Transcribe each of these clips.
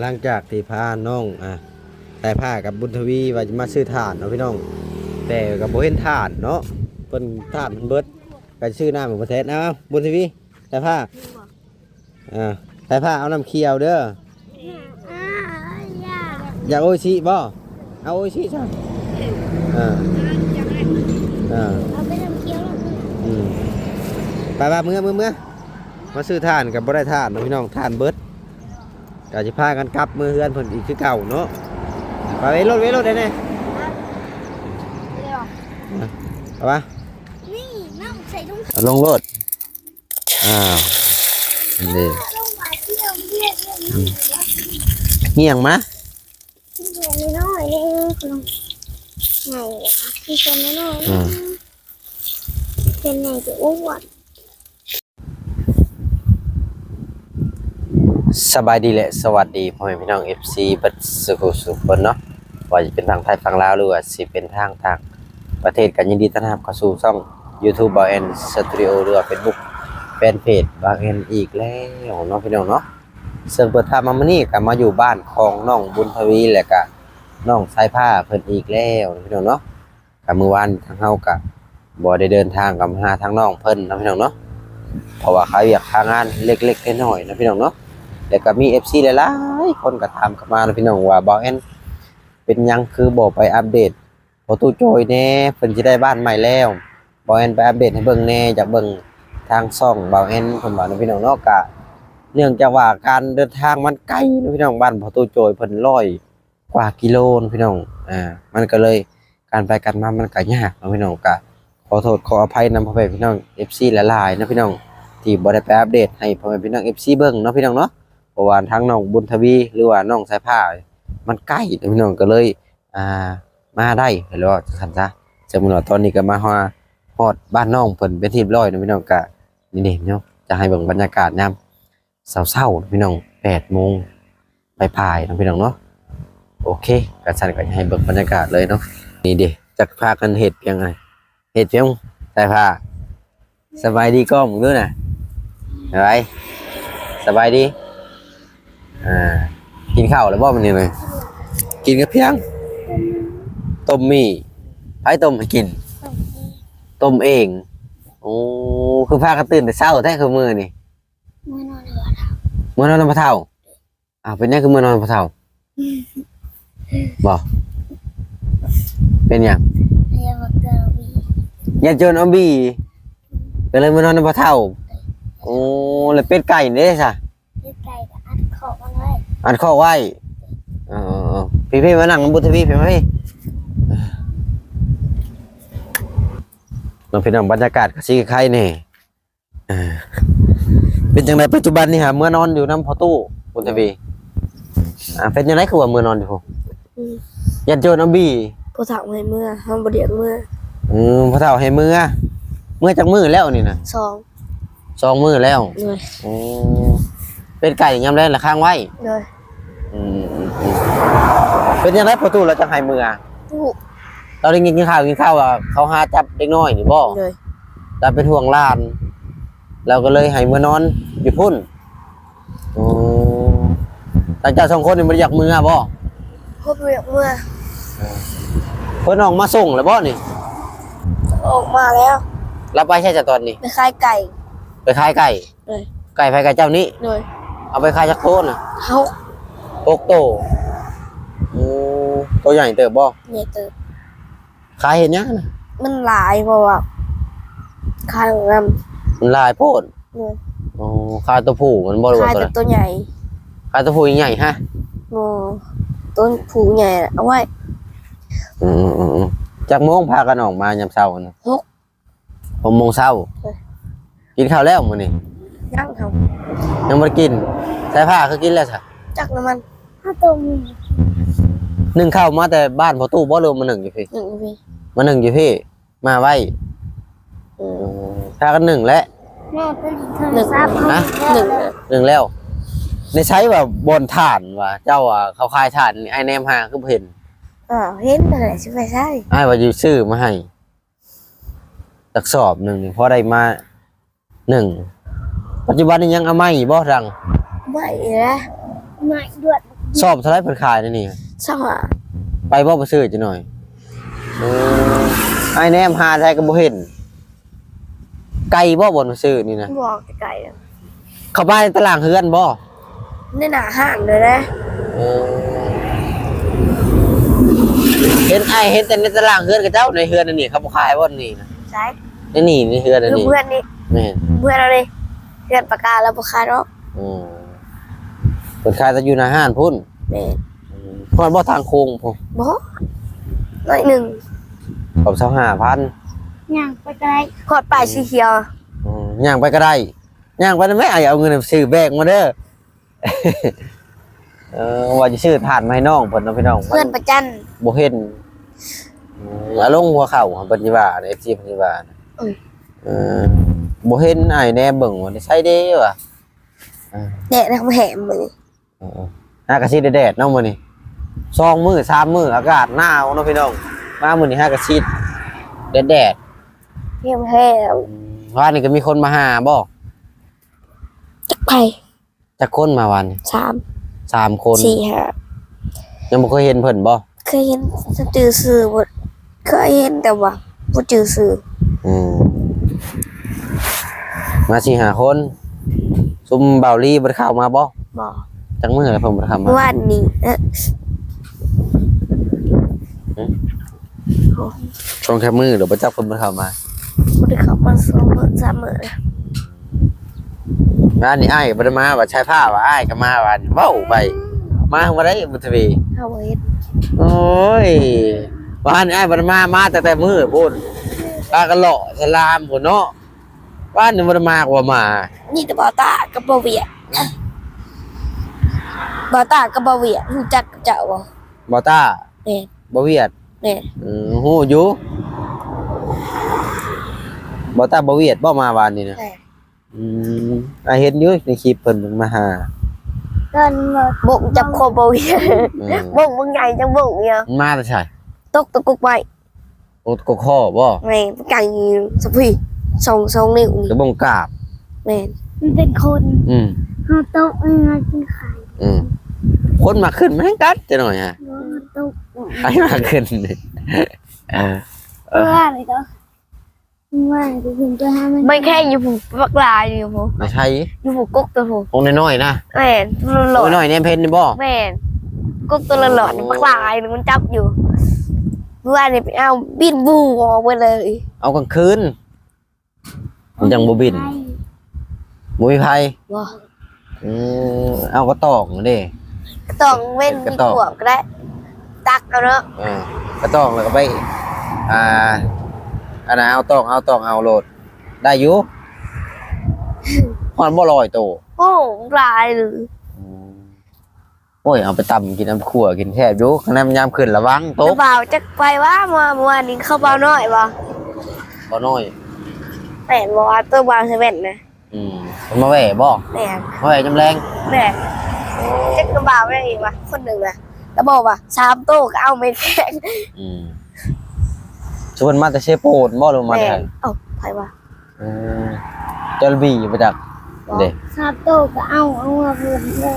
ຫຼັງຈາກທີ່ພານ້ອງ ອ່າ ສາຍຟ້າກັບບຸນທະວີວ່າຈະມາຊື້ຖ່ານເນາະພີ່ນ້ອງ, ແຕ່ກໍບໍ່ເຫັນຖ່ານເນາະ, ເພິ່ນ ຖ່ານເພິ່ນເບິດ ກໍຊື້ນ້ຳໃຫ້ບໍ່ແທນ. ເອົາ ບຸນທະວີ ສາຍຟ້າ ອ່າ ສາຍຟ້າເອົານ້ຳຂຽວເດີ. ຢາກໂອອິຊິບໍ່? ເອົາໂອອິຊິຊະ. ເອີ ເອີ ເອົາໄປນ້ຳຂຽວ. ອືມ ໄປວ່າເມືອ ເມືອ ເມືອ ມາຊື້ຖ່ານກໍບໍ່ໄດ້ຖ່ານເນາະພີ່ນ້ອງ, ຖ່ານເບິດ. ກໍຊິພາກັນກັບເມືອເຮືອນເພິ່ນອີກຄືເກົ່າເນາະ. ໄປເວລົດ ເວລົດໄດ້ແນ່. ໄປວະ ນີ້ນ້ຳໃສ່ຖົງ ເອົາລົງໂລດ. ອ້າວ ນີ້ ລົງໄປທີ່ໂຮງຮຽນ ອືມ ຫຍັງມາ? ນ້ອຍໆ ນີ້ ໃຫຍ່ ຄືຄົນນ້ອຍໆ ອືມ ເປັນໃຫຍ່ຈະອ້ວນ. ສະບາຍດີ ແລະ ສະຫວັດດີພໍ່ແມ່ພີ່ນ້ອງ ເອັຟຊີ ເບິດສູ່ຜູ້ສູ່ຄົນເນາະ, ວ່າຈະເປັນທາງໄທຝັ່ງລາວ ຫຼືວ່າຊິເປັນທາງຕ່າງປະເທດ ກໍຍິນດີຕ້ອນຮັບເຂົ້າສູ່ຊ່ອງຢູທູບ ບ່າວແອນ ສະຕູດິໂອ ຫຼືວ່າເຟສບຸກ ແຟນເພຈບ່າວແອນອີກແລ້ວເນາະພີ່ນ້ອງເນາະ. ເຊິ່ງເປີດພາບມາມື້ນີ້ກໍມາຢູ່ບ້ານຂອງນ້ອງບຸນທະວີ ແລະກະນ້ອງສາຍຟ້າເພິ່ນອີກແລ້ວເນາະພີ່ນ້ອງເນາະ. ກະມື້ວານທາງເຮົາກະບໍ່ໄດ້ເດີນທາງກັບມາຫາທາງນ້ອງເພິ່ນເນາະພີ່ນ້ອງເນາະ, ເພາະວ່າຄາວຽກຄາງານເລັກໆນ້ອຍໆເນາະພີ່ນ້ອງເນາະ. ແລ້ວກະມີເອັຟຊີຫຼາຍໆຄົນກະຖາມເຂົ້າມາເນາະພີ່ນ້ອງວ່າ ບ່າວແອນເປັນຫຍັງຄືບໍ່ໄປອັບເດດພໍ່ຕູ້ໂຈຍແດ່, ເພິ່ນຊິໄດ້ບ້ານໃໝ່ແລ້ວ, ບ່າວແອນໄປອັບເດດໃຫ້ເບິ່ງແດ່, ຢາກເບິ່ງທາງຊ່ອງບ່າວແອນເພິ່ນວ່າເນາະພີ່ນ້ອງເນາະ. ກະເນື່ອງຈາກວ່າການເດີນທາງມັນໄກເນາະພີ່ນ້ອງ, ບ້ານພໍ່ຕູ້ໂຈຍເພິ່ນຮ້ອຍ ກວ່າກິໂລເນາະພີ່ນ້ອງ. ອ່າ ມັນກໍເລີຍ ການໄປການມາມັນກໍຍາກເນາະພີ່ນ້ອງ. ກໍຂໍໂທດຂໍອະໄພນຳພໍ່ແມ່ພີ່ນ້ອງເອັຟຊີຫຼາຍໆເນາະພີ່ນ້ອງ ທີ່ບໍ່ໄດ້ໄປອັບເດດໃຫ້ພໍ່ແມ່ພີ່ນ້ອງເອັຟຊີເບິ່ງເນາະພີ່ນ້ອງເນາະ, ເພາະວ່າທາງນ້ອງບຸນທະວີ ຫຼືວ່ານ້ອງສາຍຟ້າ ມັນໃກ້ເນາະພີ່ນ້ອງ, ກໍເລີຍ ອ່າ ມາໄດ້ ເຫັນວ່າຈັ່ງຊັ້ນຊະ. ເຊິ່ງແມ່ນວ່າຕອນນີ້ກໍມາຮອດ ຮອດບ້ານນ້ອງເພິ່ນເປັນທີ່ຮຽບຮ້ອຍເນາະພີ່ນ້ອງ. ກໍນີ້ເດ້ເນາະ ຈະໃຫ້ເບິ່ງບັນຍາກາດຍາມ ເຊົ້າໆ ພີ່ນ້ອງ ແປດໂມງປາຍໆເນາະພີ່ນ້ອງເນາະ. ໂອເຄ ຄັນຊັ້ນກໍໃຫ້ເບິ່ງບັນຍາກາດເລີຍເນາະ. ນີ້ເດ້ ຈັກພາກັນເຮັດຫຍັງ ເຮັດຫຍັງ ໃສ່ຜ້າ. ສະບາຍດີກ້ອງເບິ່ງດູນະ. ສະບາຍ ສະບາຍດີ. ອ່າ ກິນເຂົ້າແລ້ວບໍ່ມື້ນີ້? ກິນກັບຫຍັງ? ຕົ້ມໝີ່. ໃຜຕົ້ມໃຫ້ກິນ? ຕົ້ມເອງ. ໂອ້ ຄືພາກັນຕື່ນແຕ່ເຊົ້າແທ້ຄືມື້ນີ້? ເມືອນອນນຳພໍ່ເຖົ້າ. ເມືອນອນນຳພໍ່ເຖົ້າ? ອ້າວ ເປັນຫຍັງຄືເມືອນອນນຳພໍ່ເຖົ້າ? ບໍ່ ເປັນຫຍັງ? ຢ້ານໂຈນເອົາບີ່ ກໍເລີຍເມືອນອນນຳພໍ່ເຖົ້າ. ໂອ້ ແລ້ວເປັດໄກ່ເດ້ຊະ? ເປັດໄກ່ກໍອັດຄອກມັນໄວ້ ອັດຄອກໄວ້. ເອີໆໆ ພີ່ໆ ມານັ່ງນຳບຸນທະວີ ພີ່ມາພີ່. ນ້ອງພີ່ນ້ອງ ບັນຍາກາດກໍຊິຄ້າຍໆນີ້. ເປັນຈັ່ງໃດປັດຈຸບັນນີ້ຫາ ເມືອນອນຢູ່ນຳພໍ່ຕູ້ບຸນທະວີ? ອ່າ ເປັນຈັ່ງໃດຄືວ່າເມືອນອນຢູ່ພຸ້ນ? ອືມ ຢ້ານໂຈນເອົາບີ່. ພໍ່ເຖົ້າໃຫ້ເມືອ ເຮົາບໍ່ຢາກເມືອ. ອືມ ພໍ່ເຖົ້າໃຫ້ເມືອ. ເມືອຈັກມື້ແລ້ວນີ້ນະ? ສອງ ສອງມື້ແລ້ວ. ໂດຍ. ໂອ້ ເປັດໄກ່ຍາມແລງລະຄ້າງໄວ້. ໂດຍ. ອືມ ເປັນຈັ່ງໃດພໍ່ຕູ້ລາວຈັ່ງໃຫ້ເມືອ? ບໍ່ຮູ້ ລາວໄດ້ຍິນຂ່າວ ຍິນຂ່າວວ່າເຂົາຫາຈັບເດັກນ້ອຍນີ້ບໍ່? ໂດຍ. ລາວເປັນຫ່ວງຫຼານ ລາວກໍເລີຍໃຫ້ເມືອນອນຢູ່ພຸ້ນ. ໂອ້ ທາງເຈົ້າສອງຄົນນີ້ບໍ່ໄດ້ຢາກເມືອບໍ່? ບໍ່ຢາກເມືອ. ເພິ່ນອອກມາສົ່ງແລ້ວບໍ່ນີ້? ອອກມາແລ້ວ. ລາວໄປໃສຈະຕອນນີ້? ໄປຂາຍໄກ່. ໄປຂາຍໄກ່? ໂດຍ. ໄກ່ໃຜ? ໄກ່ເຈົ້ານີ້? ໂດຍ. ເອົາໄປຂາຍຈັກໂຕນະ? ຫົກ ຫົກໂຕ. ໂອ້ ໂຕໃຫຍ່ເຕີບບໍ່? ໃຫຍ່ເຕີບ. ຂາຍເຮັດຫຍັງນະ? ມັນຫຼາຍ ເພາະວ່າຂາຍນຳ ມັນຫຼາຍໂພດ. ໂດຍ. ໂອ້ ຂາຍໂຕຜູ້ມັນບໍ່? ຫຼືວ່າຂາຍແຕ່ໂຕໃຫຍ່. ຂາຍໂຕຜູ້ໃຫຍ່ຮະ? ບໍ່ ໂຕຜູ້ໃຫຍ່ເອົາໄວ້. ອືມໆໆ ຈັກໂມງພາກັນອອກມາຍາມເຊົ້ານະ? ຫົກ ຫົກໂມງເຊົ້າ. ໂດຍ. ກິນເຂົ້າແລ້ວມື້ນີ້? ຍັງ ຍັງບໍ່ໄດ້ກິນ. ສາຍຟ້າຄືກິນແລ້ວຊະ? ຈັກນຳມັນ ເອົາຕົ້ມ ໜຶ້ງເຂົ້າມາແຕ່ບ້ານພໍ່ຕູ້ບໍ່ ຫຼືວ່າມາໜຶ້ງຢູ່ພີ້? ໜຶ້ງຢູ່ພີ້. ມາໜຶ້ງຢູ່ພີ້ ມາໄວ້. ອືມ ພາກັນໜຶ້ງແຫຼະ. ແມ່ໄປຫຼິ້ນໂທລະສັບ. ຮະ? ໜຶ້ງ ໜຶ້ງແລ້ວ. ໃນໃສວ່າບ່ອນຖ່ານວ່າ ເຈົ້າວ່າເຂົາຂາຍຖ່ານ ອ້າຍແນມຫາຄືບໍ່ເຫັນ? ເອີ ເຫັນຫັ້ນແຫຼະ ຊິໄປໃສ? ອ້າຍວ່າຊິຊື້ມາໃຫ້ ຈັກສອບໜຶ່ງນີ້ ພໍໄດ້ມາໜຶ້ງ. ປັດຈຸບັນນີ້ຍັງເອົາໄມ້ຢູ່ບໍ່? ດັງ ໄມ້ແຫຼະ ໄມ້ດວດ ຊອບເທົ່າໃດເພິ່ນຂາຍໃນນີ້? ຊາວຫ້າ. ໄປບໍ່ໄປຊື້ຈັກໜ່ອຍ? ເອີ ອ້າຍແນມຫາໃສກໍບໍ່ເຫັນ. ໄກບໍ່ບ່ອນໄປຊື້ນີ້ນະ? ບໍ່ ໄກໆ. ເຂົ້າມາໃນຕາລ່າງເຮືອນບໍ່? ໃນໜ້າຮ້ານເລີຍນະ. ເອີ ເຫັນ ອ້າຍເຫັນແຕ່ໃນຕາລ່າງເຮືອນເຂົາເຈົ້າ ໃນເຮືອນອັນນີ້ເຂົາບໍ່ຂາຍບໍ່ນີ້ນະ? ໃສ? ໃນນີ້ ໃນເຮືອນອັນນີ້. ເຮືອນນີ້. ແມ່ນ. ເຮືອນເຮົານີ້ ເຮືອນປາກາລາວບໍ່ຂາຍດອກ. ອືມ ເພິ່ນຂາຍແຕ່ຢູ່ໜ້າຮ້ານພຸ້ນ. ແມ່ນ. ອືມ ຮອດບໍ່ທາງໂຄ້ງພຸ້ນ? ບໍ່ ໜ້ອຍໜຶ່ງ. ປອບຊາວຫ້າພັນ. ຍ່າງໄປກໍໄດ້ ຮອດປ້າຍສີຂຽວ. ອືມ ຍ່າງໄປກໍໄດ້. ຍ່າງໄປນຳແມ່ ອ້າຍເອົາເງິນໃຫ້ຊື້ແບກມາເດີ. ເອີ ວ່າຈະຊື້ຖ່ານມາໃຫ້ນ້ອງເພິ່ນເນາະພີ່ນ້ອງ. ເພື່ອນປະຈັນ ບໍ່ເຫັນ. ອືມ ອາລົງຫົວເຂົ້າເພິ່ນຊິວ່າ ເອັຟຊີເພິ່ນຊິວ່າ. ອືມ ເອີ ບໍ່ເຫັນ ອ້າຍແນມເບິ່ງວ່າໃສເດ້ວ່າ. ເອີ ແດດແຮງມື້ນີ້. ເອີ ຫາກະຊິແດດໆເນາະມື້ນີ້ ສອງມື້ສາມມື້ອາກາດໜາວເນາະພີ່ນ້ອງ. ມາມື້ນີ້ຫາກະຊິແດດໆ. ແຮງໆ. ອືມ ວານນີ້ກໍມີຄົນມາຫາບໍ່? ຈັກໃຜ. ຈັກຄົນມາວານນີ້? ສາມ ສາມຄົນ ສີ່ຫ້າ. ຍັງບໍ່ເຄີຍເຫັນເພິ່ນບໍ່? ເຄີຍເຫັນ ແຕ່ຈື່ຊື່ບໍ່ ເຄີຍເຫັນແຕ່ວ່າບໍ່ຈື່ຊື່. ອືມ ມາສີ່ຫ້າຄົນ. ຊຸມບ່າວລີບໍ່ໄດ້ເຂົ້າມາບໍ່? ບໍ່. ຈັກມື້ແລ້ວເພິ່ນບໍ່ໄດ້ເຂົ້າມາ? ວານນີ້ ເອີ ຫຶ? ໂອ້ ຊ່ວງແຄ່ມື້ດອກ ບໍ່ຈັກເພິ່ນບໍ່ໄດ້ເຂົ້າມາ. ບໍ່ໄດ້ເຂົ້າມາສອງມື້ສາມມື້ແລ້ວ. ວານນີ້ອ້າຍກໍບໍ່ໄດ້ມາ ວ່າຊາຍຟ້າວ່າອ້າຍກໍມາ ວານນີ້ເວົ້າໄປ ມາບໍ່ໄດ້ບຸດທະວີ. ເຮົາບໍ່ເຫັນ. ໂອ້ຍ ວານນີ້ອ້າຍບໍ່ໄດ້ມາ ມາຕັ້ງແຕ່ມື້ພຸ້ນ ພາກັນເລາະສະລາມພຸ້ນເນາະ. ວານນີ້ບໍ່ໄດ້ມາ ກໍບໍ່ມາ. ມີແຕ່ບ່າວຕາກັບບ່າວຫວຽດ. ບ່າວຕາກັບບ່າວຫວຽດ ຮູ້ຈັກເຈົ້າບໍ່? ບ່າວຕາ. ແມ່ນ. ບ່າວຫວຽດ. ແມ່ນ. ເອີ ຮູ້ຢູ່. ບ່າວຕາ ບ່າວຫວຽດບໍ່ມາວານນີ້ນະ? ແມ່ນ. ອືມ ອ້າຍເຫັນຢູ່ໃນຄລິບເພິ່ນມາຫາ ຕອນບໍ່ ບົກຈັບຄໍບ່າວຫວຽດ. ອືມ ບົກບັກໃຫຍ່ຈັງບົກເນາະ. ມັນມາແຕ່ໃສ? ຕົກຕະກົກໄມ້. ໂອ້ ກົກຄໍບໍ່? ແມ່ນ ກາງຢູ່ສະພີ ສອງ ສອງນິ້ວນີ້ ກະບົງກາບ. ແມ່ນ. ມັນເປັນຄົນ. ອືມ ເຮົາຕົກ ເຮົາກິນໄຂ່. ອືມ ຄົນມາຂຶ້ນ ມັນແຮງກັດຈັກໜ້ອຍຫະ. ຕົກ ໃຜມາຂຶ້ນ? ເອີ ເອີ ວ່າໄປກໍ ວ່າໄປຂຶ້ນໄປຫາມັນ ມັນແຂ້ງຢູ່ພຸ້ນ ບັກຫຼາຍຢູ່ພຸ້ນ. ໃນໃສ? ຢູ່ພຸ້ນ ກົກໂຕພຸ້ນ ກົກນ້ອຍໆນະ. ແມ່ນ ໂຕຫຼອດໆ ນ້ອຍໆ ແນມເຫັນນີ້ບໍ່? ແມ່ນ ກົກໂຕຫຼອດໆນີ້ ບັກຫຼາຍນີ້ ມັນຈັບຢູ່. ມື້ວານນີ້ໄປເອົາ ບິນວູອອກເບິດເລີຍ. ເອົາກາງຄືນ ມັນຈັ່ງບໍ່ບິນ. ບໍ່ມີໃຜ. ບໍ່. ອືມ ເອົາກະຕອງເດ້ ກະຕອງເວັນ ເປັນກະຕອງ ມີຂວດກໍໄດ້ ຕັກເອົາເນາະ. ເອີ ກະຕອງແລ້ວກໍໄປ ອ່າ ອັນນັ້ນ ເອົາຕອງ ເອົາຕອງ ເອົາໂລດ ໄດ້ຢູ່. ຮອດບໍ່ ຮ້ອຍໂຕ? ໂອ້ ຫຼາຍເລີຍ. ອືມ ໂອ້ຍ ເອົາໄປຕຳກິນ ເອົາໄປຂົ້ວກິນແຊບຢູ່. ຄັນຍາມຂຶ້ນລະວັງຕົກ. ບ່າວຈັກໄປວ່າ ເມື່ອ ເມື່ອວານນີ້ເຂົາບ່າວນ້ອຍບໍ່? ບ່າວນ້ອຍ. ແມ່ນບໍ່ວ່າ ໂຕບ່າວເຊເວັນນະ? ອືມ ເພິ່ນມາແວ່ບໍ່? ແມ່ນ. ມາແວ່ຍາມແລງ? ແມ່ນ. ໂອ້ ຈັກກັບບ່າວແມ່ນອີກວ່າ ຄົນໜຶ່ງນະ ລະບອກວ່າ ສາມໂຕກໍເອົາແມ່ນແຂງ. ອືມ ຊວນມາແຕ່ເຊໂປນບໍ່ ຫຼືມາແຕ່ໃສ? ແມ່ນ. ເອົ້າ ໃຜວະ? ເອີ ເຈົ້າລະບີບໍ່ຈັກເດ້. ສາມໂຕກໍເອົາ ເອົາມາເພິ່ນເດີ.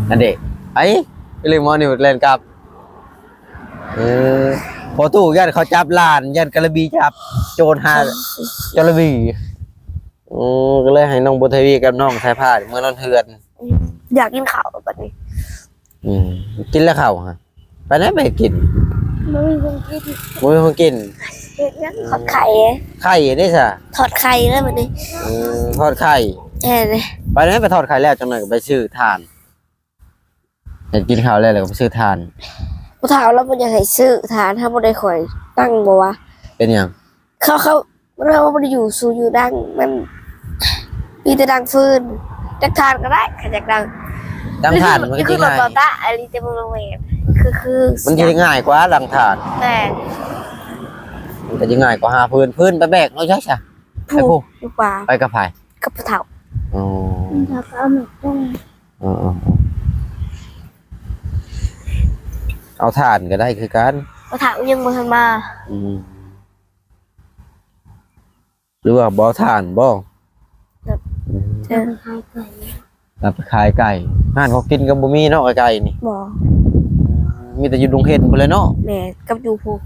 ອັນເດ້ ໄອ້ ເລີຍໝໍນີ້ແລ່ນກັບ. ເອີ ພໍ່ຕູ້ຢ້ານເຂົາຈັບຫຼານ ຢ້ານກະລະບີຈັບ ໂຈນຫາເຈົ້າລະບີ. ໂອ້ ກໍເລີຍໃຫ້ນ້ອງບຸນທະວີກັບນ້ອງສາຍຟ້າເມືອນອນເຮືອນ. ຢາກກິນເຂົ້າບັດນີ້. ອືມ ກິນແລ້ວເຂົ້າຫະ ໄປໃນໄປກິນ. ບໍ່ມີຂອງກິນ. ບໍ່ມີຂອງກິນ. ເຮັດຫຍັງ? ອືມ ທອດໄຂ່. ໄຂ່ເດ້ຊະ? ທອດໄຂ່ແລ້ວບັດນີ້. ເອີ ທອດໄຂ່. ແມ່ນເດ້. ໄປໃນໄປທອດໄຂ່ແລ້ວ ຈັກໜ້ອຍກໍໄປຊື້ຖ່ານ. ເຮັດກິນເຂົ້າແລ້ວ ແລ້ວກໍໄປຊື້ຖ່ານ. ຜູ້ເຖົ້າລາວບໍ່ຢາກໃຫ້ຊື້ຖ່ານ ຖ້າບໍ່ໄດ້ຂ້ອຍຕັ້ງບໍ່ວະ. ເປັນຫຍັງ? ເຂົາ ເຂົາ ເຮົາບໍ່ໄດ້ຢູ່ສູງຢູ່ດັງ ມັນມີແຕ່ດັງຟືນ. ຈັກຖ່ານກໍໄດ້ ຄັນຢາກດັງ. ດັງຖ່ານມັນກໍຊິງ່າຍ ຄືລົດບໍ່ຕາ ອັນນີ້ແຕ່ບໍ່ແມ່ນ ຄື ຄື ມັນຊິງ່າຍກວ່າດັງຖ່ານ. ແມ່ນ. ມັນກໍຊິງ່າຍກວ່າຫາຟືນ ຟືນໄປແບກເອົາໃສຊະ? ໄປພຸ້ນ ຢູ່ປ່າ. ໄປກັບໃຜ? ກັບພໍ່ເຖົ້າ. ອໍ ພໍ່ເຖົ້າກໍເອົາໝາກຕົ້ນ. ເອີໆໆ ເອົາຖ່ານກໍໄດ້ຄືກັນ. ພໍ່ເຖົ້າຍັງບໍ່ທັນມາ. ອືມ ຫຼືວ່າບໍ່ເອົາຖ່ານບໍ່? ແບບ ອືມ ເອີ ໄປ ນຳໄປຂາຍໄກ່. ຮ້ານຂອງກິນກໍບໍ່ມີເນາະ ໃກ້ໆນີ້. ບໍ່. ມີແຕ່ຢູ່ດົງເຫັນພຸ້ນແຫຼະເນາະ. ແມ່ນ, ກັບຢູ່ພຸ້ນ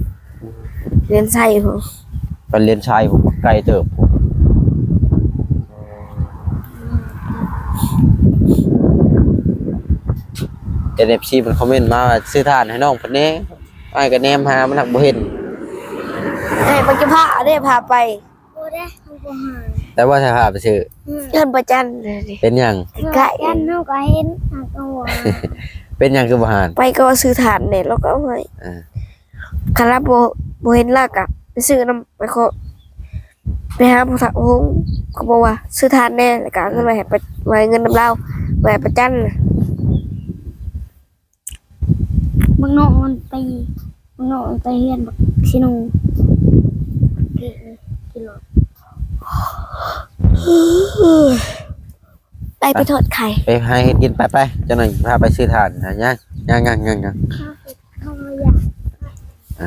ລຽນໄຊພຸ້ນ. ໄປລຽນໄຊພຸ້ນ ໄກເຕີບພຸ້ນ. ເອັນ ເອັຟ ຊີ ເພິ່ນຄອມເມັນມາວ່າ ຊື້ຖ່ານໃຫ້ນ້ອງເພິ່ນແດ່. ອ້າຍກໍແນມຫາ ມັນຫາກບໍ່ເຫັນ. ເອີຍ ມັນຈະພາເດ້ ພາໄປ. ບໍ່ໄດ້ ເຮົາບໍ່ຫາ. ແຕ່ວ່າຖ້າພາໄປຊື້ ເຮືອນປະຈັນ. ເປັນຫຍັງ? ໃກ້ໆ ເຮົາກໍເຫັນ ເຮົາກໍວ່າ ເປັນຫຍັງຄືບໍ່ຫາ? ໄປກໍຊື້ຖ່ານແດ່ ແລ້ວກໍເອົາໃຫ້. ເອີ ຄັນລາວບໍ່ ບໍ່ເຫັນ ລາວກໍໄປຊື້ນຳ ໄປຂໍ ໄປຫາຜູ້ເຖົ້າໂຮງ ກໍບອກວ່າຊື້ຖ່ານແດ່ ແລ້ວກໍເອົາເງິນໄວ້ໃຫ້ປະ ໄວ້ເງິນນຳລາວ ໄວ້ປະຈັນ. ບັກນ້ອງມັນໄປ ບັກນ້ອງມັນໄປເຮືອນບັກຊິໂນ ກິນ ກິນເຫຼົ້າ. ໄປ ໄປທອດໄຂ່ ໄປຫາເຮັດກິນ. ໄປ ໄປ ຈັກໜ່ອຍພາໄປຊື້ຖ່ານນະ. ຍ່າງ ຍ່າງ ຍ່າງ ຍ່າງ ຍ່າງ. ເຮົາ ເຮົາບໍ່ຢາກ. ອ່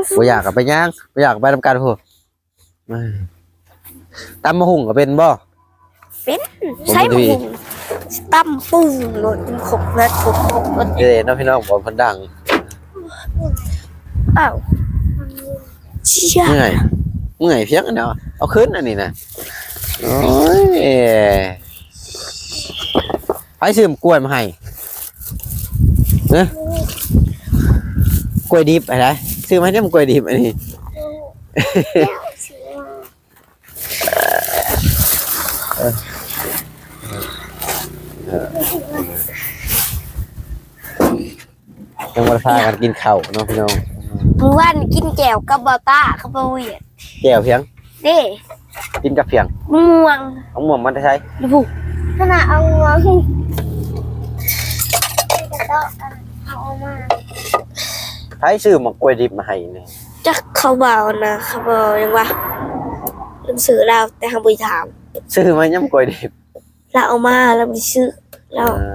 ະ ບໍ່ຢາກກໍໄປຍ່າງ ບໍ່ຢາກກໍໄປນຳກັນພຸ້ນ. ຕຳບັກຫຸ່ງກໍເປັນບໍ່? ເປັນ. ໂອ້ ໃສ່ບັກຫຸ່ງ ຕຳປຸ້ງໂລດ ກິນຄົບເລີດ ຄົບ ຄົບໂລດ. ເດ້ເນາະພີ່ນ້ອງ ບໍ່ ເພິ່ນດັງ. ອ້າວ ເມື່ອຍ ເມື່ອຍພຽງເນາະ. ເອົາຂຶ້ນອັນນີ້ນະ. ໂອ້ຍ ໃຜຊື້ໝາກກ້ວຍມາໃຫ້? ຮະ? ກ້ວຍດິບຫັ້ນນະ. ຊື້ມາໃຫ້ແດ່ໝາກກ້ວຍດິບອັນນີ້. ເອີ ເອີ ຍັງບໍ່ໄດ້ພາກັນກິນເຂົ້າເນາະພີ່ນ້ອງ. ມື້ວານກິນແຈ່ວກັບບ່າວຕ້າກັບບ່າວຫວຽດ. ແຈ່ວຫຍັງ? ເດ້ ກິນກັບຫຍັງ? ມະມ່ວງ. ເອົາມະມ່ວງມາແຕ່ໃສ? ຢູ່ພຸ້ນ. ຂະໜາດເອົາມາ ເອົາອອກມາ. ໃຜຊື້ໝາກກ້ວຍດິບມາໃຫ້ນີ້? ຈັກ ເຂົາເວົ້ານະ ເຂົາເວົ້າຫຍັງວະ ລືມຊື່ລາວ ແຕ່ເຮົາບໍ່ໄດ້ຖາມ. ຊື້ມາຫຍັງ ກ້ວຍດິບ? ລາວເອົາມາ ລາວບໍ່ໄດ້ຊື້. ລາວ ເອີ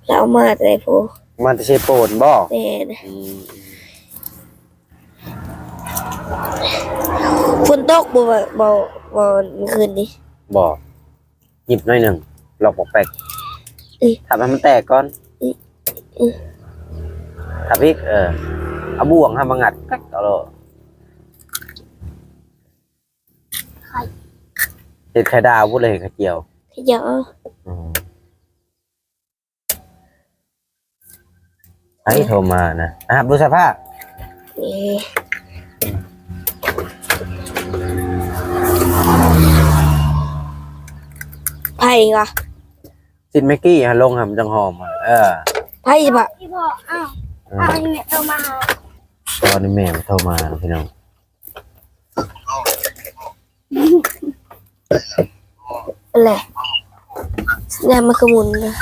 ລາວເອົາມາແຕ່ໃດພຸ້ນ? ມາແຕ່ເຊໂປນບໍ່? ແມ່ນ. ອືມ. ຝົນຕົກບໍ່ ບໍ່ ບໍ່ ມື້ຄືນນີ້? ບໍ່. ຫຍິບໜ້ອຍໜຶ່ງ ລອກປອກແປກ. ອື ທັບໃຫ້ມັນແຕກກ່ອນ. ອື ອື ທັບອີກ. ເອີ ເອົາບ່ວງຫັ້ນມາງັດ ແປັກ ເອົາໂລດ. ໄຂ່ ເຮັດໄຂ່ດາວພຸ້ນ ຫຼືເຮັດໄຂ່ຈຽວ? ໄຂ່ຈຽວ. ອືມ. ໃຜໂທມານະ? ຮັບບໍ່ສະພາບ. ເອີ ໃຜວະ? ຊິດແມັກກີ້ຫາລົງຫາມັນຈັ່ງຫອມ. ເອີ ໃຜວະ? ອີ່ພໍ່. ອ້າວ ເອີ ອ້າວ ນີ້ແມ່ໂທມາຫາ. ຕອນນີ້ແມ່ໂທມາພີ່ນ້ອງ. ແຫຼະ ແນມມັນຄືໝຸນນະ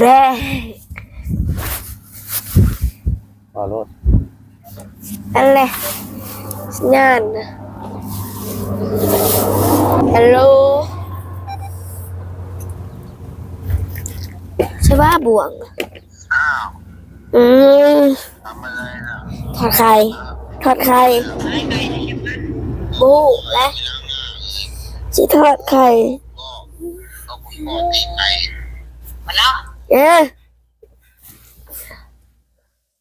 ແລະ ເວົ້າໂລດ. ອັນແລະ ສັນຍານນະ. ຮັລໂຫຼ ໃຊ່ວ່າບ່ວງ. ອ້າວ ອືມ ທຳອະໄລນະ? ທອດໄຂ່ ທອດໄຂ່. ບໍ່ຮູ້ແຫຼະ ຊິທອດໄຂ່. ເອີ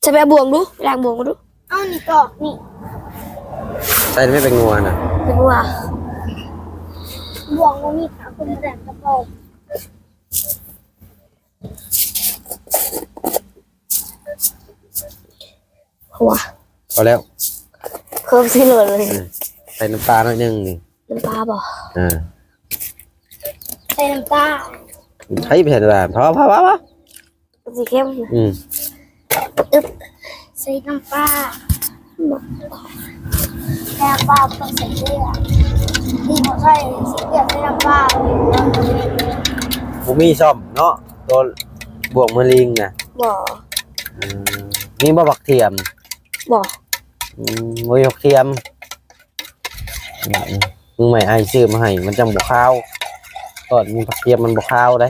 ໃສ່ແປງບ່ວງດູ ລ້າງບ່ວງມາດູ. ເອົານີ້ຕອກນີ້ ໃສ່ແມ່ນແປງນົວນະ ແປງນົວ ບ່ວງບໍ່ມີ ເອົາຂຶ້ນມາແດກກະເປົາ. ພໍແລ້ວ ເພີ່ມຊິໂລດເລີຍ. ອືມ ໃສ່ນ້ຳປາໜ້ອຍໜຶ່ງນີ້. ນ້ຳປາບໍ່? ເອີ ໃສ່ນ້ຳປາ. ໃສ່ແຜ່ນວ່າ ພໍ ພໍ ພໍ ພໍ. ມັນຊິເຄັມ. ອືມ. ອຶບ ໃສ່ນ້ຳປາ. ແຕ່ວ່າຕ້ອງໃສ່ເກືອ ນີ້ບໍ່ໃສ່ ໃສ່ເກືອ ໃສ່ນ້ຳປາ. ບໍ່ມີຊ້ຳເນາະ ຕົວບ່ວງມະລິງນະ. ບໍ່. ອືມ ມີບໍ່ບັກທຽມ? ບໍ່. ອືມ ບໍ່ມີບັກທຽມ. ອືມ ມື້ໃໝ່ອ້າຍຊື້ມາໃຫ້ ມັນຈັ່ງບໍ່ຄາວ. ຕອນມີບັກທຽມມັນບໍ່ຄາວເດ້.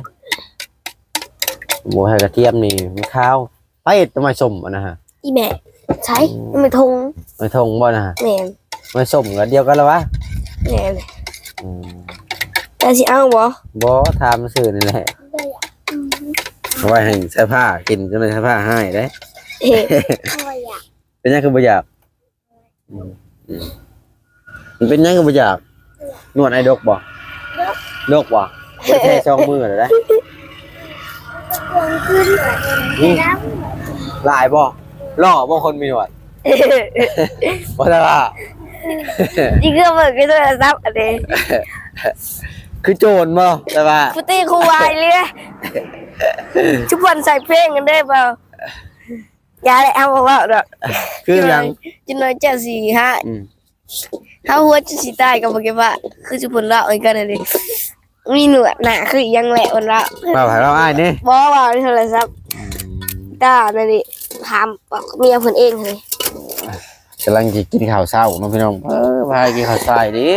ບໍ່ໃຫ້ກະທຽມນີ້ມັນຄາວ. ໃຜເຮັດຕົ້ນໄມ້ສົ້ມອັນນັ້ນຫະ? ອີ່ແມ່. ໃສ? ອືມ ໄມ້ທົ່ງ. ໄມ້ທົ່ງບໍ່ນະ? ແມ່ນ. ໄມ້ສົ້ມກໍດຽວກັນລະວະ? ແມ່ນ. ເຈົ້າຊິເອົາບໍ່? ບໍ່ ຖາມຊື່ນີ້ແຫຼະ. ບໍ່ຢາກ. ອືມ ເອົາໄວ້ໃຫ້ໃສ່ຜ້າກິນ ຈົນໃສ່ຜ້າຮ້າຍເດ້. ບໍ່ຢາກ. ເປັນຫຍັງຄືບໍ່ຢາກ? ອືມ ອືມ ມັນເປັນຫຍັງຄືບໍ່ຢາກ? ນວດໃຫ້ດົກບໍ່? ດົກ ດົກບໍ່? ໄປແຊ່ສອງມື້ແລ້ວເດ້. ຫວງຄືນ ອືມ ຫຼາຍບໍ່? ຫຼໍ່ບໍ່ຄົນມີໜວດ? ບໍ່ໄດ້ວ່າ ຈິເກືອເບິ່ງໃນໂທລະສັບອັນນີ້ ຄືໂຈນບໍ່? ແຕ່ວ່າ ຟຸຕີຄູວາຍເລີຍ ຊຸບອນໃສ່ເພງກັນເດ້ບໍ່? ຢ່າແຫຼະ ເຮົາບໍ່ເວົ້າດອກ. ຄືຫຍັງ? ຈັກໜ້ອຍເຈົ້າຊິຫາຍ. ອືມ ເຮົາຫົວຈະຊິຕາຍກໍບໍ່ເກັບວ່າ ຄືຊຸບອນເວົ້າຄືກັນຫັ້ນເດ້. ມີໜວດໜ້າຄືອີ່ຫຍັງແຫຼະ ເພິ່ນວ່າ. ເວົ້າໃຫ້ເວົ້າອ້າຍນີ້. ບໍ່ ເວົ້າໃນໂທລະສັບ. ອືມ ຕານັ້ນນີ້ ຖາມບອກເມຍເພິ່ນເອງຫັ້ນນີ້. ກຳລັງຊິກິນເຂົ້າເຊົ້າເນາະພີ່ນ້ອງ. ເອີ ພາກິນເຂົ້າສາຍເດ້.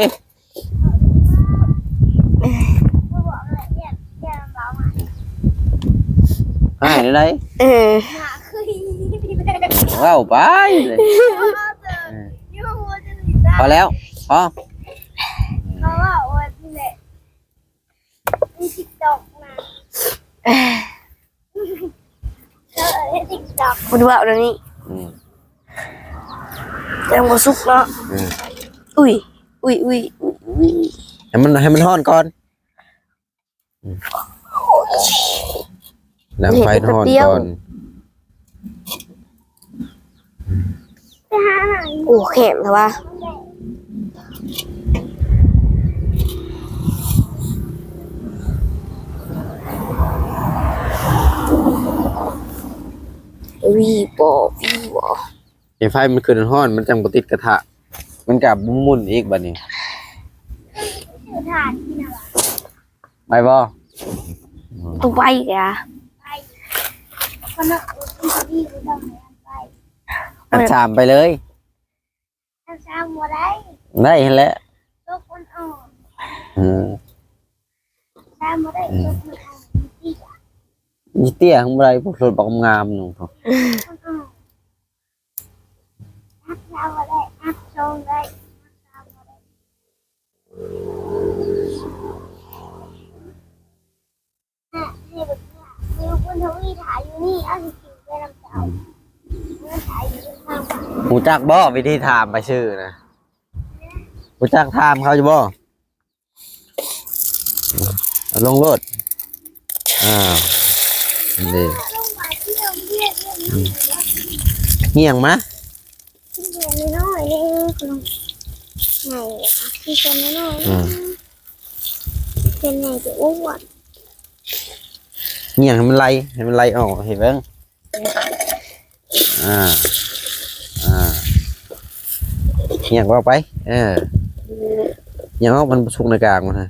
ອ້າຍໄດ້. ເອີ ເວົ້າໄປ. ພໍແລ້ວ ພໍ. ເຂົາເວົ້າວ່ານີ້ແຫຼະ ມີ TikTok ນະ ເຂົາເອີ້ນ TikTok ເພິ່ນເວົ້າແນວນີ້. ອືມ ຍັງບໍ່ສຸກເນາະ. ອືມ ອຸ້ຍ ອຸ້ຍ ອຸ້ຍ ອຸ້ຍ ອຸ້ຍ ໃຫ້ມັນ ໃຫ້ມັນຮ້ອນກ່ອນ. ອືມ ດັງໄຟຮ້ອນກ່ອນ. ໂອ້ ແຄບແທ້ວ່າ. ວີບໍ ວີບໍ. ໃຫ້ໄຟມັນຂຶ້ນຮ້ອນ ມັນຈັ່ງບໍ່ຕິດກະທະ ມັນກະບໍ່ໝຸ່ນອີກບາດນີ້. ໄປບໍ່? ຕ້ອງໄປກະ ໄປ ອັນສາມໄປເລີຍ. ອັນສາມບໍ່ໄດ້. ໄດ້ຫັ້ນແຫຼະ. ຕົກອ່ອນໆ. ເອີ ສາມບໍ່ໄດ້. ຕົກອ່ອນໆ ນີ້ເຕ້ຍ ບໍ່ໄດ້ ພວກລົດບັກງາມໆ ໜຶ່ງພວກ ອັດສາມບໍ່ໄດ້ ອັດສອງໄດ້ ອັດສາມບໍ່ໄດ້. ຮູ້ຈັກບໍ່ ວິທີຖາມໄປຊື້ນະ? ຮູ້ຈັກ ຖາມເຂົາຢູ່ບໍ່? ເອົາລົງໂລດ. ອ້າວ ນີ້ ອືມ ຫຍັງມາ? ເປັນແຜ່ນນ້ອຍໆ ນີ້ ໃຫຍ່ ຄືເປັນນ້ອຍໆ ອືມ ເປັນໃຫຍ່ຈະອ້ວນ. ຫຍັງໃຫ້ມັນໄຫຼ ໃຫ້ມັນໄຫຼອອກ ເຮັດເບິ່ງ. ອ່າ ອ່າ ຫຍັງເວົ້າໄປ. ເອີ ຫຍັງເວົ້າ ມັນບໍ່ສຸກໃນກາງມັນນະ.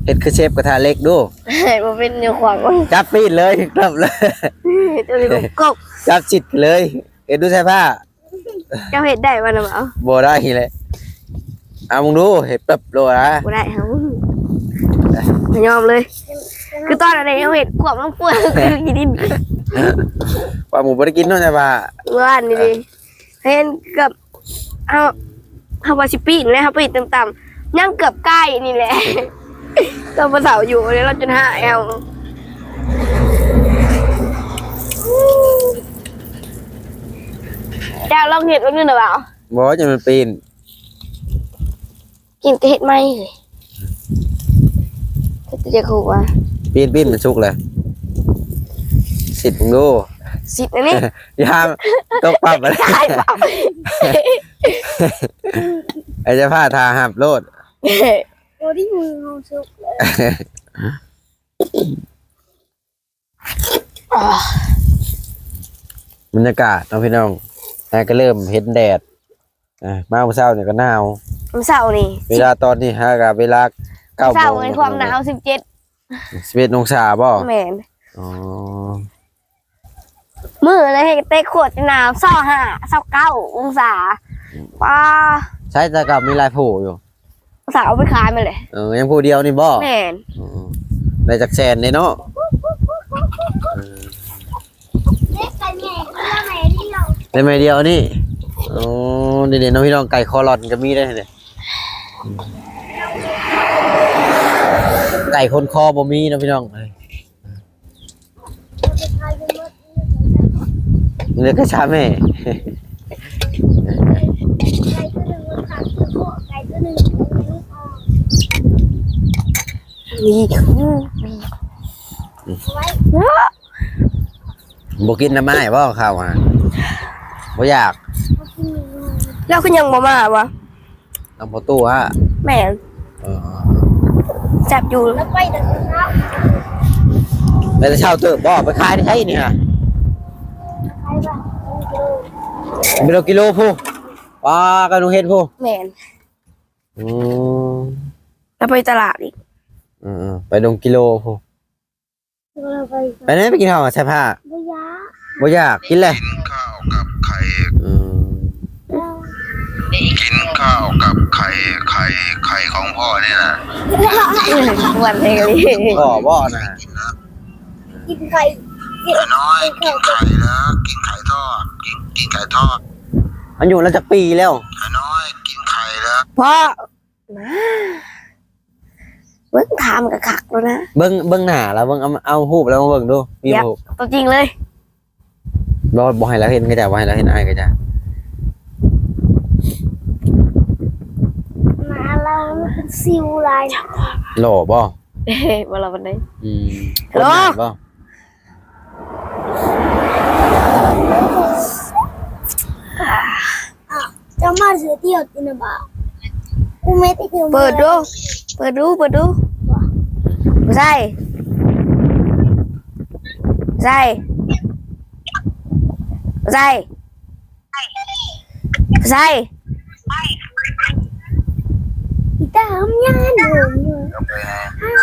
ເຮັດຄືເຊຟກະທະເຫຼັກດູ. ບໍ່ເປັນ ຍົກຂວາງ ຈັບປີດເລີຍ ກົບເລີຍ ຈັບຊິດເລີຍ. ເຮັດດູ ໃສ່ຜ້າ. ເຈົ້າເຮັດໄດ້ບໍ່ນະ? ບໍ່ໄດ້ແຫຼະ. ເອົາເບິ່ງດູ ເຮັດປັບໂລດນະ. ບໍ່ໄດ້ ເຮົາບໍ່ຍອມເລີຍ. ຄືຕອນນັ້ນເຮົາເຮັດຄວບລົງເປືອງ ຄືຂີ້ດິນ. ວ່າໝູບໍ່ໄດ້ກິນເນາະ ແຕ່ວ່າ ມື້ວານນີ້ເດ້ ເຫັນກັບ ເຮົາ ເຮົາວ່າຊິປີ້ງແລ້ວ ເຮົາປີ້ງຕ່ຳໆ ຍັງເກືອບໄກ່ນີ້ແຫຼະ. ຕອນພໍ່ເຖົ້າຢູ່ແລ້ວ ລາວຈົນຫາແອວ. ເຈົ້າລອງເຮັດເບິ່ງດູນະບ່າວ. ບໍ່ ຈະມັນປີ້ງ. ກິນກໍເຮັດໃໝ່ເລີຍ ກໍຈະຮູ້ວ່າ ປີ້ງ ປີ້ງ ມັນສຸກແລ້ວ. ຊິດເບິ່ງດູ ຊິດອັນນີ້ ຢ່າຕົກປັບ. ຕາຍ ເອົາເຈົ້າຜ້າຖ້າຮັບໂລດ. ໂອ້ ດີ ມືເຮົາສຸກແລ້ວ. ບັນຍາກາດເນາະພີ່ນ້ອງ ຫາກະເລີ່ມເຫັນແດດ. ອ່າ ມາມື້ເຊົ້ານີ້ກະໜາວ. ມື້ເຊົ້ານີ້ ເວລາຕອນນີ້ຫາກະເວລາເກົ້າໂມງ. ເຊົ້ານີ້ຄວາມໜາວສິບເຈັດ ສິບເອັດອົງສາບໍ່? ແມ່ນ. ອໍ ມື້ນັ້ນເຮັດແຕ່ໂຄດໜາວ ຊາວຫ້າ ຊາວເກົ້າອົງສາ. ອືມ ປ້າ ໃສ ແຕ່ເກົ່າມີຫຼາຍຜູ້ຢູ່. ສາວເອົາໄປຂາຍໝົດແຫຼະ. ເອີ ຍັງຜູ້ດຽວນີ້ບໍ່? ແມ່ນ. ເອີ ໄດ້ຈັກແສນເດ້ເນາະ? ເອີ ໄດ້ໄມ້ດຽວນີ້. ໂອ້ ນີ້ເດ້ເນາະພີ່ນ້ອງ ໄກ່ຄໍລ່ອນກໍມີເດ້ນີ້. ໄກ່ຄົນຄໍບໍ່ມີເນາະພີ່ນ້ອງ. ເລີຍກະຊາແມ່ ມີ ມີ ບໍ່ກິນນ້ຳອ້າຍບໍ່ ເຂົ້າຫາ ບໍ່ຢາກ ແລ້ວຄືຍັງບໍ່ມາວະ? ນຳພໍ່ຕູ້ຫະ? ແມ່ນ. ເອີ ແຊບຢູ່. ແລ້ວໄປແຕ່ເຊົ້າ ໄປແຕ່ເຊົ້າເຕີບບໍ່? ໄປຂາຍໃນໃສນີ້ຫະ? ໄປບ້ານ ເປັນກິໂລພຸ້ນ. ປາ ກະໜູເຮັດພຸ້ນ. ແມ່ນ. ອືມ ແລ້ວໄປຕະຫຼາດອີກ. ເອີໆ ໄປດົງກິໂລພຸ້ນ. ໄປແດ່ ໄປກິນເຂົ້າໃສ່ຜ້າ. ບໍ່ຢາກ ບໍ່ຢາກ ກິນແຫຼະ. ກິນເຂົ້າກັບໄຂ່. ອືມ ກິນເຂົ້າກັບໄຂ່ ໄຂ່ ໄຂ່ຂອງພໍ່ນີ້ນະ. ອ້ວນແຮງອີ່ຫຼີ. ພໍ່ບໍ່ນະ? ກິນໄຂ່ ນ້ອຍ ກິນໄຂ່ເດີ ກິນໄຂ່ທອດ ກິນ ກິນໄຂ່ທອດ. ອາຍຸລາວຈັກປີແລ້ວ? ນ້ອຍ ກິນໄຂ່ເດີ. ພໍ່ ມາ ເບິ່ງ ຖາມກະຄັກໂລດນະ. ເບິ່ງ ເບິ່ງໜ້າລາວ ເບິ່ງ ເອົາ ເອົາຮູບລາວມາເບິ່ງດູ ມີຮູບຕົວຈິງເລີຍ. ບໍ່ ບໍ່ໃຫ້ລາວເຫັນ ເຂົາເຈົ້າບໍ່ໃຫ້ລາວເຫັນ ອາຍເຂົາເຈົ້າ. ໜ້າລາວມັນເປັນສິວຫຼາຍ. ຫຼໍ່ບໍ່? ບໍ່ຫຼໍ່ປານໃດ. ອືມ ຫຼໍ່ບໍ່? ເຈົ້າມາເສືອດຽວຕິນະບາ ກູແມ່ຕິດຢູ່. ເປີດດູ ເປີດດູ ເປີດດູ. ຜູ້ຊາຍ ຜູ້ຊາຍ ຜູ້ຊາຍ ຜູ້ຊາຍ. ອີຕາຫຳຍານ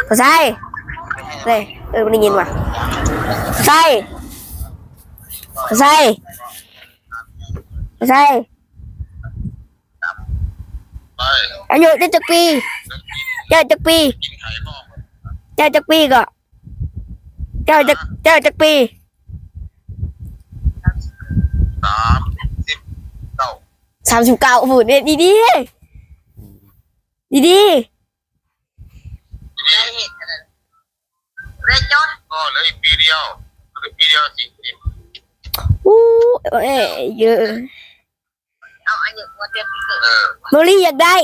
ຜູ້ຊາຍ ເອີ ບໍ່ໄດ້ຍິນຫວາ? ຜູ້ຊາຍ ຜູ້ຊາຍ ຜູ້ຊາຍ. ອາຍຸເຈົ້າຈັກປີ? ເຈົ້າຈັກປີ? ເຈົ້າຈັກປີກໍ? ເຈົ້າຈັກ ເຈົ້າຈັກປີ? ສາມສິບເກົ້າ. ສາມສິບເກົ້າພຸ້ນ. ເຮັດດີໆ ດີໆ. ໄດ້ເຮັດອັນນັ້ນ ບໍ່ໄດ້ຈົດ. ອໍ ເຫຼືອອີກປີດຽວ ເຫຼືອອີກປີດຽວສີ່ສິບ. ອູ້ ເອີ ເຢີ ເອົາອາຍຸມາເຕັມທີ່ເກີດ. ເອີ ໂມລີຢາກໄດ້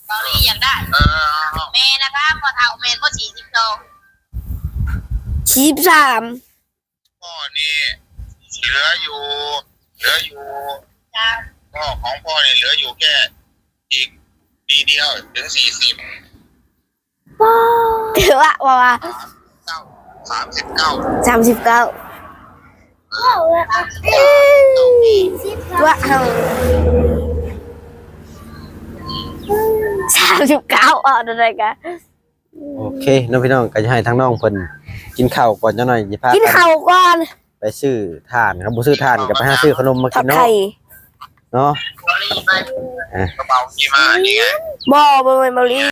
ໂມລີຢາກໄດ້. ເອີ ແມ່ນະ ພໍ່ເຖົ້າແມ່ນບໍ່ ສີ່ສິບສອງ ສີ່ສິບສາມ. ພໍ່ນີ້ເຫຼືອຢູ່ ເຫຼືອຢູ່ ພໍ່ຂອງພໍ່ນີ້ເຫຼືອຢູ່ແຄ່ອີກປີດຽວເຖິງສີ່ສິບ. ວ້າ ຖືວ່າ ວ່າ ວ່າ ສາມສິບເກົ້າ ສາມສິບເກົ້າ. ເວົ້າແລ້ວກໍ ເອີ ວ່າເຮົາ ສາມສິບເກົ້າ ເວົ້າແນວໃດກະ ໂອເຄເນາະພີ່ນ້ອງ ກໍຈະໃຫ້ທາງນ້ອງເພິ່ນກິນເຂົ້າກ່ອນຈັກໜ້ອຍ ຊິພາ ກິນເຂົ້າກ່ອນ ໄປຊື້ຖ່ານ. ຄັນບໍ່ຊື້ຖ່ານກໍໄປຫາຊື້ຂະໜົມມາກິນເນາະ ເນາະ. ອ່ະ ບໍ່ ບໍ່ແມ່ນເບົາລີ.